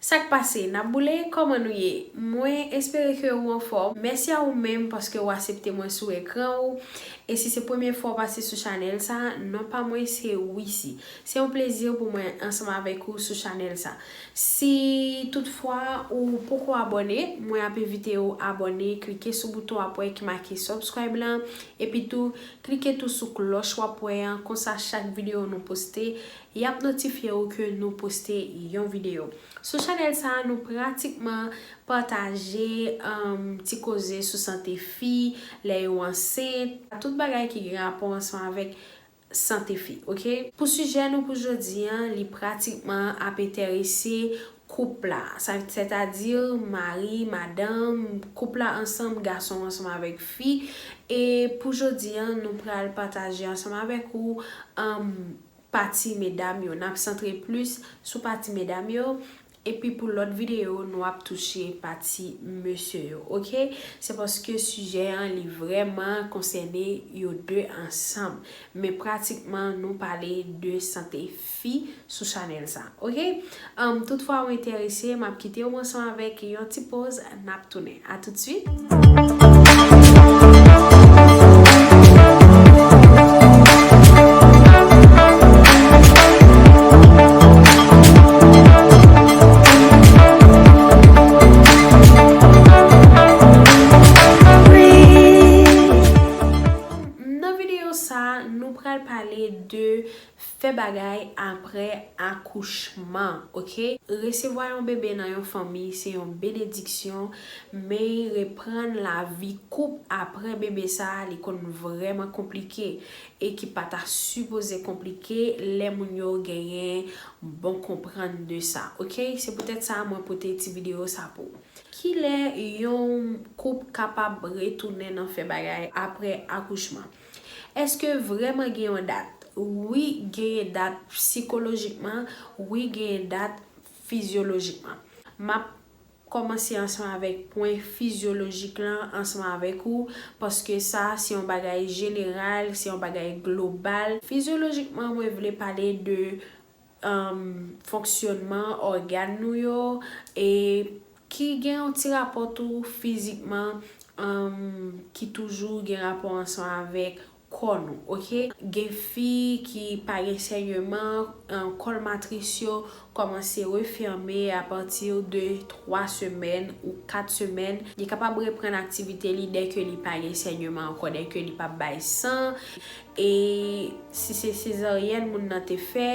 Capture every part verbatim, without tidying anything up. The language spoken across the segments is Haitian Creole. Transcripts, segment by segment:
Sa k pase? N ap boule? Kòman nou ye? Mwen espere ke ou anfòm. Mèsi a ou menm paske ou aksepte mwen sou ekran ou. E si se premye fwa w pase sou chanèl sa, non pa mwen se Wisi. Se yon plezi pou mwen ansanm avèk ou sou chanèl sa. Si toutfwa ou poko abòne, mwen ap envite ou abòne, klike sou bouton w ap wè ki make subscribe lan, epi tou klike tou sou klòch w ap wè an, konsa chak videyo nou poste, y ap notifye ou ke nou poste yon videyo. Sou chanèl sa a, nou pratikman pataje, um, ti koze sou sante fi, lè yo ansent, tout bagay ki gen rapò ansanm avèk sante fi, oke? Pou sijè nou pou jodi an, li pratikman ap enterese koup la, sa, sètadi mari, madanm, koup la ansanm, gason ansanm avèk fi. E pou jodi an, nou pral pataje ansanm avèk ou, um, pati medam yo. N ap santre plis sou pati medam yo. Epi pou lòt videyo, nou ap touche pati mesye yo, oke? Se paske sijè an, li vrèman konsène yo de ansanm. Men pratikman, nou pale de sante fi sou chanèl sa, oke? Um, toutfwa ou enterese, m ap kite w ansanm avèk yon ti poz, n ap tounen. A toutswit. Nan videyo sa, nou pral pale de fè bagay apre akouchman, oke? Resevwa yon bebe nan yon fanmi se yon benediksyon, men reprann lavi koup apre bebe sa a, li konn vrèman konplike e ki pa ta sipoze konplike lè moun yo genyen bon konprann de sa, oke? Se poutèt sa mwen pote ti videyo sa pou ou. Kilè yon koup kapab retounen nan fè bagay apre akouchman? Èske vrèman gen yon dat? Wi, genyen dat sikolojikman, wi, genyen dat fizyolojikman. M ap kòmanse ansanm avèk pwen fizyolojik lan ansanm avèk ou, paske sa se yon bagay jeneral, se yon bagay global. Fizyolojikman, mwen vle pale de, um, fonksyònman ògàn nou yo, e ki gen yon ti rapò tou fizikman, um, ki toujou gen rapò ansanm avèk kò nou, oke? Gen fi ki pa gen sènman, um, kòl matris yo kòmanse refèmen apati de twa semèn ou kat semèn. Li kapab reprann aktivite li dèke li pa gen sènman ankò, dèke li p ap bay san. E si se sezaryèn moun nan te fè,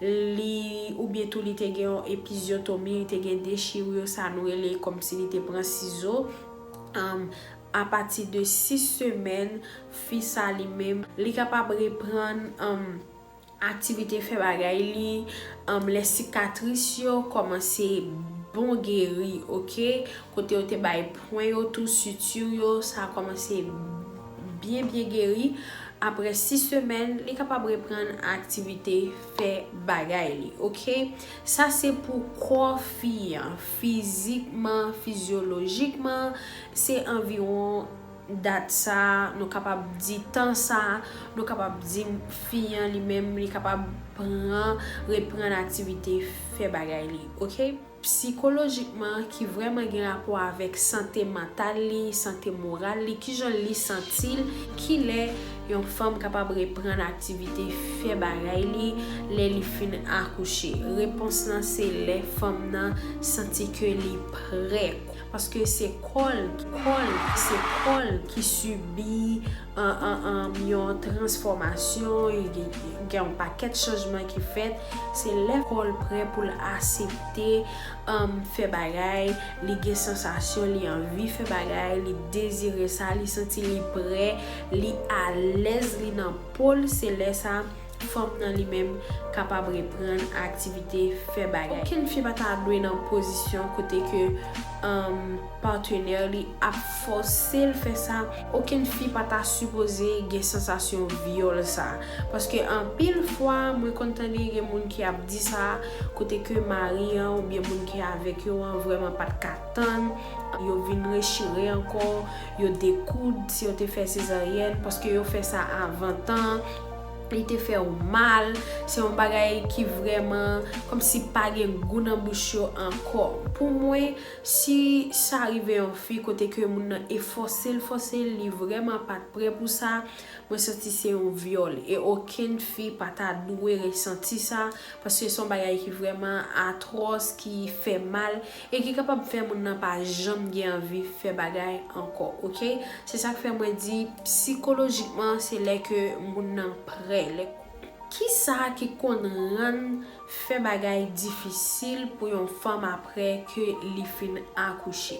li, oubyen tou li te gen yon epizyotomi, li te gen dechiryo, sa nou rele kòmsi li te pran sizo. Um, apati de sis semèn, fi sa li menm, li kapab reprann, um, aktivite fè bagay li, um, lè sikatris yo kòmanse bon geri, oke? Kote yo te bay pwen yo tou, suture yo, sa kòmanse byen, byen geri. Apre sis semèn, li kapab reprann aktivite fè bagay li, oke? Sa se pou kò fi an, fizikman, fizyolojikman, se anviwon dat sa, nou kapab di tan sa, nou kapab di fi an li menm, li kapab pran, reprann aktivite fè bagay li, oke? Sikolojikman, ki vrèman gen rapò avèk sante mantal li, sante moral li, kijan li santi l, kilè yon fanm kapab reprann aktivite fè bagay li lè li fin akouche. Repons lan se lè fanm nan santi ke li prè. Paske se kò l, kò l, se kò l ki sibi, an, an, an, yon transfòmasyon, gen, gen yon pakèt chanjman ki fèt. Se lè kò l prè pou l aksepte, um, fè bagay, li gen sansasyon, li anvi fè bagay, li dezire sa, li santi li prè, li alèz, li nan po l, se lè sa fanm nan li menm kapab reprann aktivite fè bagay. Okenn fi pa ta dwe nan pozisyon kote ke, um, patnè li ap fòse l fè sa. Okenn fi pa ta sipoze gen sansasyon vyòl sa. Paske anpil fwa, mwen konn tande gen moun ki ap di sa, kote ke mari an oubyen moun ki avèk yo an vrèman pa t ka tann, yo vin rechire ankò, yo dekoud si yo te fè sezaryèn, paske yo fè sa avan tan. li te fè w mal, se yon bagay ki vrèman kòmsi pa gen gou nan bouch yo ankò. Pou mwen, si sa rive yon fi kote ke moun nan e fòse l, fòse l, li vrèman pa t prè pou sa, mwen santi se yon vyòl. E okenn fi pa ta dwe resanti sa, paske se yon bagay ki vrèman atwòs, ki fè mal, e ki kapab fè moun nan pa janm gen anvi fè bagay ankò, oke? Se sa k fè mwen di, sikolojikman, se lè ke moun nan prè. Lè, kisa ki konn rann fè bagay difisil pou yon fanm apre ke li fin akouche?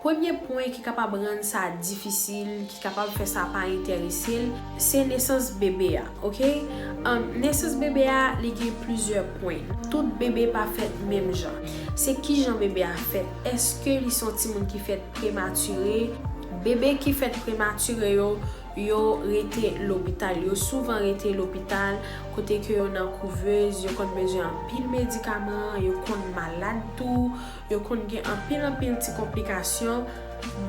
Premye pwen ki kapab rann sa difisil, ki kapab fè sa pa enterese l, se nesans bebe a, oke? Um, nesans bebe a, li gen plizyè pwen. Tout bebe pa fèt menm jan. Se ki jan bebe a fèt? Èske li se yon timoun ki fèt prematire? Bebe ki fèt prematire yo, yo rete lopital. Yo souvan rete lopital, kote ke yo nan kouvez, yo konn bezwen anpil medikaman, yo konn malad tou, yo konn gen anpil, anpil ti konplikasyon.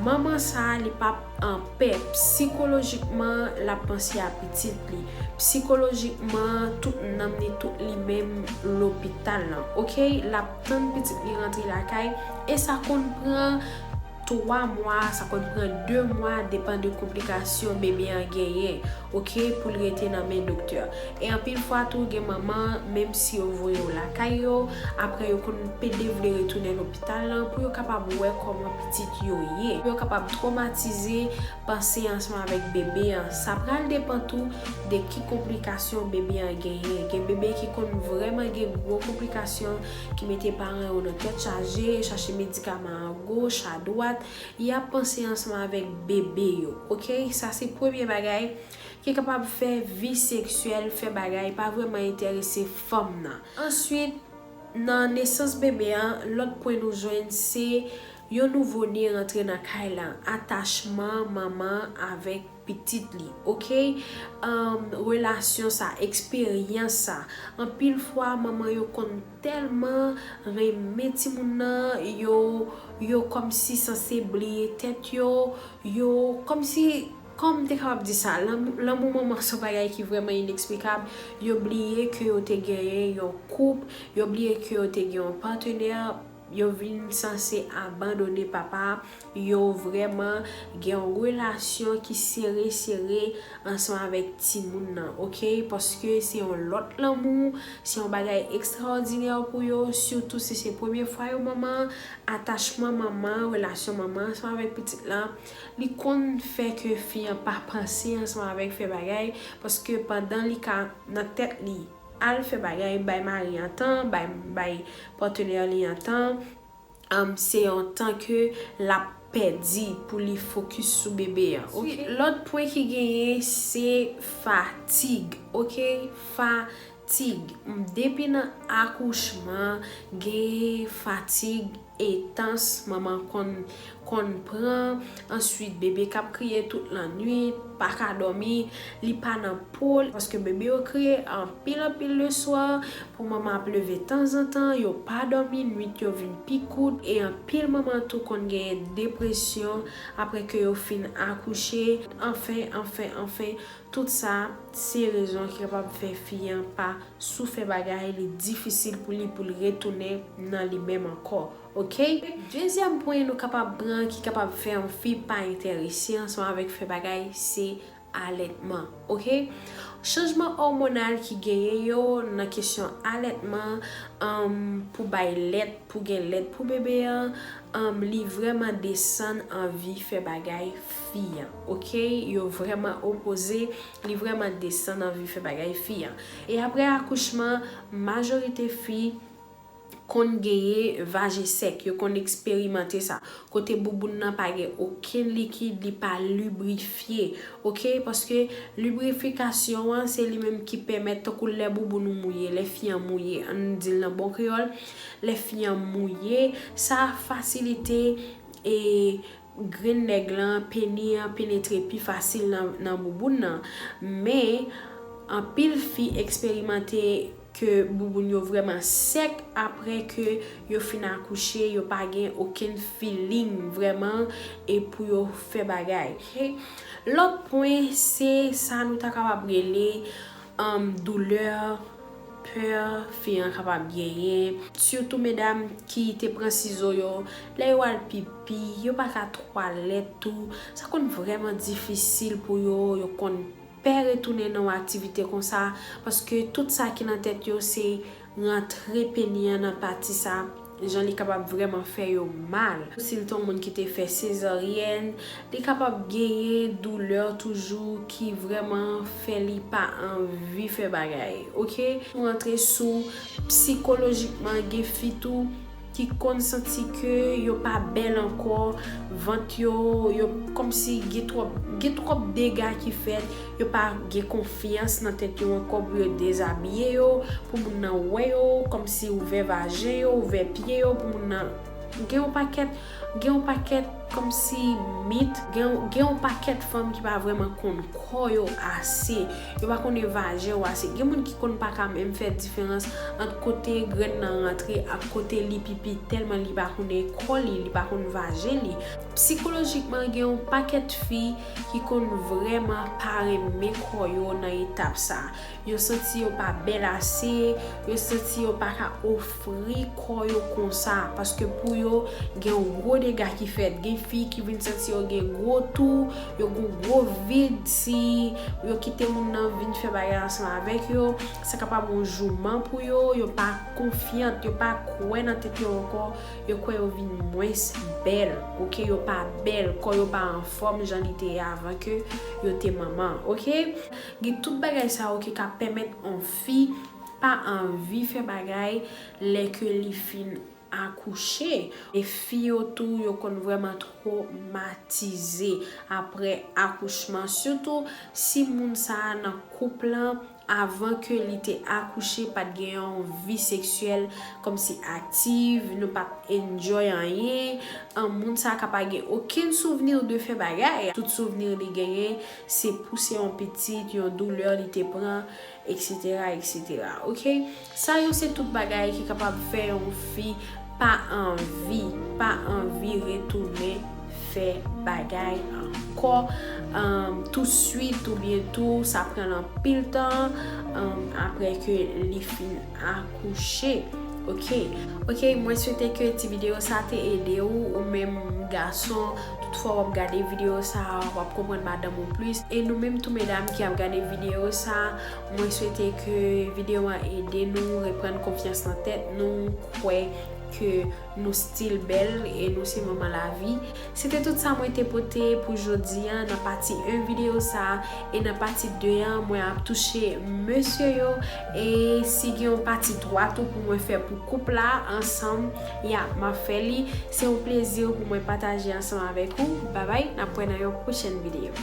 Manman sa a, li p ap anpè. Sikolojikman, l ap panse a pitit li. Sikolojikman, tout nanm li, tout li menm lopital lan. Oke? L ap tann pitit li rantre lakay. E sa konn pran twa mwa, sa konn pran de mwa, depan de konplikasyon bebe an genyen, oke, pou l rete nan men doktè. E anpil fwa tou, gen manman, menm si yo voye yo lakay yo, apre yo konn pede vle retounen lopital lan pou yo kapab wè kòman pitit yo ye. Yo kapab twomatize, panse ansanm avèk bebe an. Sa pral depan tou de ki konplikasyon bebe an genyen. Gen bebe ki konn vrèman gen gwo konplikasyon ki mete paran yo nan tèt chaje, chache medikaman an goch, adwat, y ap panse ansanm avèk bebe yo, oke? Sa se premye bagay ki kapab fè vi seksyèl, fè bagay pa vrèman enterese fanm nan. Answit, nan nesans bebe an, lòt pwen nou jwenn se yon nouvo ne rantre nan kay la, atachman manman avèk pitit li, oke? Um, relasyon sa, eksperyans sa. Anpil fwa, manman yo konn tèlman renmen timoun nan, yo, yo kòmsi sanse bliye tèt yo, yo kòmsi, kòman m te kapab di sa, lanmou, lanmou manman se yon bagay ki vrèman ineksplikab. Yo bliye ke yo te genyen yon koup, yo bliye ke yo te gen yon patenè, yo vin sanse abandone papa, yo vrèman gen yon relasyon ki sere, sere ansanm avèk timoun nan, oke? Paske se yon lòt lanmou, se yon bagay ekstraòdinè pou yo, sitou si se premye fwa yo manman, atachman manman, relasyon manman ansanm avèk pitit lan, li konn fè ke fi an pa panse ansanm avèk fè bagay, paske pandan li ka nan tèt li, al fè bagay, bay mari an tan, bay, bay patenè li an tan, um, se yon tan ke l ap pèdi pou li fokis sou bebe an, oke? Lòt pwen ki genyen, se fatig, oke? Fatig. Depi nan akouchman, gen fatig entans manman konn, konn pran. Answit, bebe k ap kriye tout lannwit, pa ka dòmi, li pa nan po l, paske bebe yo kriye anpil, anpil leswa, pou manman ap leve tanzantan, yo pa dòmi, nwit yo vin pi kout, e anpil manman tou konn genyen depresyon apre ke yo fin akouche. Anfen, anfen, anfen, tout sa, se rezon ki kapab fè fi an pa sou fè bagay, li difisil pou li, pou l retounen nan li menm ankò. Oke? Dezyèm pwen nou kapab pran ki kapab fè yon fi pa enterese ansanm avèk fè bagay, se alètman. Oke? Chanjman òmonal ki genyen yo nan kesyon alètman, um, pou bay lèt, pou gen lèt pou bebe an, um, li vrèman desann anvi fè bagay fi an. Oke? Yo vrèman opoze, li vrèman desann anvi fè bagay fi an. E apre akouchman, majorite fi konn genyen vajen sèk, yo konn eksperimante sa. Kote bouboun nan pa gen okenn likid, li pa librifye, oke? Paske librifikasyon an, se li menm ki pèmèt, tankou lè bouboun ou mouye, lè fi an mouye, ann di l nan bon kreyòl, lè fi an mouye, sa fasilite, e, grenn nèg lan, peni an penetre pi fasil nan, nan bouboun nan. Men, anpil fi eksperimante ke bouboun yo vrèman sèk apre ke yo fin akouche, yo pa gen okenn feeling vrèman, e pou yo fè bagay. Oke? Lòt pwen, se sa nou ta kapab rele um, doulè, pè fi an kapab genyen. Sitou medam ki te pran sizo yo, lè yo al pipi, yo pa ka twalèt tou. Sa konn vrèman difisil pou yo, yo konn pè retounen nan yon aktivite konsa, paske tout sa ki nan tèt yo se rantre peni an nan pati sa, jan li kapab vrèman fè yo mal. Si l te yon moun ki te fè sezaryèn, li kapab genyen doulè toujou ki vrèman fè li pa anvi fè bagay, oke? Nou rantre sou psikolojikman, gen fi tou ki konn santi ke yo pa bèl ankò, vant yo, yo kòmsi gen twòp, gen twòp dega ki fèt, yo pa gen konfyans nan tèt yo ankò pou yo dezabiye yo, pou moun nan wè yo, kòmsi ouvè vajen yo, ouvè pye yo, pou moun nan gen yon pakèt, gen yon pakèt kòmsi mit, gen, gen yon pakèt fanm ki pa vrèman konn kò yo ase, yo pa konnen vajen yo ase. Gen moun ki konn pa ka menm fè diferans ant kote grenn nan rantre ak kote li pipi, tèlman li pa konnen kò li, li pa konn vajen li. Psikolojikman, gen yon pakèt fi ki konn vrèman pa renmen kò yo nan etap sa. Yo santi yo pa bèl ase, yo santi yo pa ka ofri kò yo konsa, paske pou yo, gen yon gwo dega ki fèt. Gen fi ki vin santi yo gen gwo tou, yo gen gwo vid, si yo kite moun nan vin fè bagay ansanm avèk yo, sa kapab yon jouman pou yo, yo pa konfyant, yo pa kwè nan tèt yo ankò, yo kwè yo vin mwens bèl, oke, yo pa bèl, kò yo pa anfòm jan li te ye avan ke yo te manman, oke. Gen tout bagay sa yo ki ka pèmèt yon fi pa anvi fè bagay lè ke li fin akouche. E fi yo tou, yo konn vrèman twomatize apre akouchman, sitou si moun sa a nan koup lan, avan ke li te akouche, pa t gen yon vi seksyèl kòmsi aktiv, nou pa t enjoy anyen. An, moun sa a ka pa gen okenn souvni de fè bagay. Tout souvni li genyen, se pouse yon pitit, yon doulè li te pran, et cetera, et cetera. Oke? Sa yo se tout bagay ki kapab fè yon fi pa anvi, pa anvi retounen fè bagay ankò, um, touswit oubyen tou sa pran l anpil tan, um, apre ke li fin akouche. Oke, oke, mwen swete ke ti videyo sa te ede w, ou menm gason, tout fwa w ap gade videyo sa, w ap konprann madanm ou plis. E nou menm tou medam ki ap gade videyo sa, mwen swete ke videyo an ede nou reprann konfyans nan tèt nou, kwè ke nou still bèl e nou se manman lavi. Se te tout sa mwen te pote pou jodi a nan pati en videyo sa a, e nan pati de a, mwen ap touche mesye yo, e si gen yon pati twa tou pou mwen fè pou koup la ansanm, ya, m ap fè li. Se yon plezi pou mwen pataje ansanm avèk ou. Babay, n ap wè nan yon pwochèn videyo.